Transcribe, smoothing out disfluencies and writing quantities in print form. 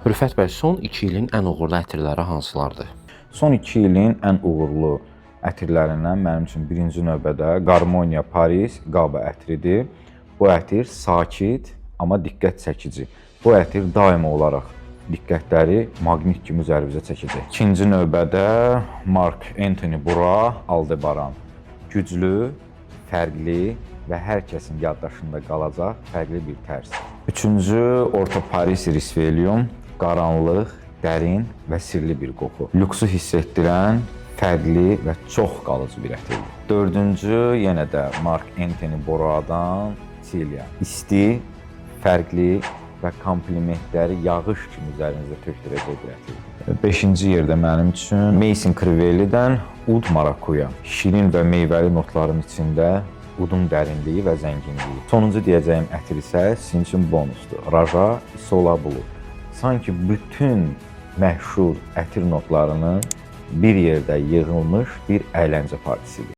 Rüfət bəy, son 2 ilin ən uğurlu ətirləri hansılardır? Son 2 ilin ən uğurlu ətirlərindən mənim üçün birinci növbədə Garmonia Paris Qaba ətridir. Bu ətir sakit, amma diqqət çəkici. Bu ətir daima olaraq diqqətləri maqnit kimi üzərimizə çəkəcək. İkinci növbədə Marc Anthony Bura Aldebaran. Güclü, fərqli və hər kəsin yaddaşında qalacaq fərqli bir tərz. Üçüncü Orta Paris Risvelium, qaranlıq, dərin və sirli bir qoxu. Lüksu hiss etdirən fərqli və çox qalıcı bir ətirdir. Dördüncü yenə də Marc Anthony Boradan Celia. İsti, fərqli və komplimentləri yağış kimi üzərinizə tökdürəcək bir ətirdir. Beşinci yerdə mənim üçün Mason Crivelli-dən Oud Maracuja. Şirin və meyvəli notların içində udun dərinliyi və zənginliyi. Sonuncu deyəcəyim ətir isə sizin üçün bonusdur. Raja Isola Blue. Sanki bütün məşhur ətir notlarının bir yerdə yığılmış bir əyləncə partisidir.